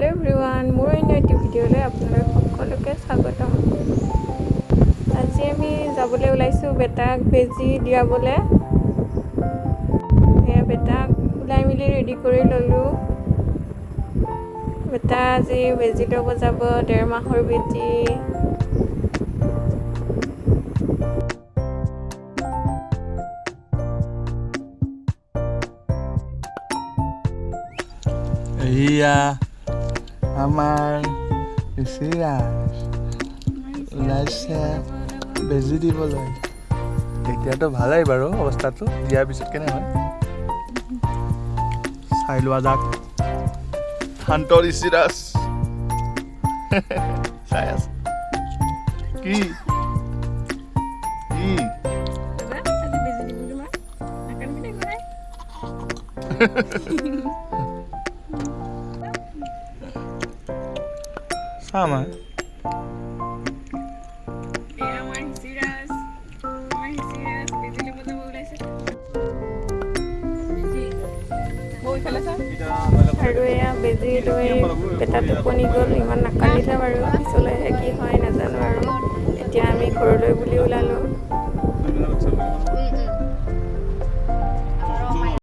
Hello' everyone, মোৰ অন্য এটি ভিডিঅ'লৈ আপোনালোক সকলোকে স্বাগতম। আজি আমি যাবলৈ ওলাইছোঁ বেটাক বেজী দিয়াবলৈ। এয়া বেটাক ওলাই মেলি ৰেডি কৰি ল'লোঁ। বেটা আজি বেজী ল'ব যাব, 1.5 মাহৰ বেজী। এয়া আমাৰ ঋষিৰাজ ওলাইছে বেজী দিবলৈ। এতিয়াতো ভালেই বাৰু অৱস্থাটো, দিয়াৰ পিছত কেনে হয় চাই লোৱা যাক। শান্ত ঋষিৰাজ চাই আছে। কি কি? আজি বেজী দিব তোমাৰ। নাকান্দিবি দেই ঘূৰাই। চা আমাৰ। এয়া আমাৰ ঋষিৰাজ, আমাৰ ঋষিৰাজ বেজী ল'ব যাব ওলাইছে। বৌ, ইফালে চা। আৰু এয়া বেজী লৈ বেটা টোপনি গ'ল। ইমান নাকান্দিলে বাৰু, পিছলৈহে কি হয় নাজানো আৰু।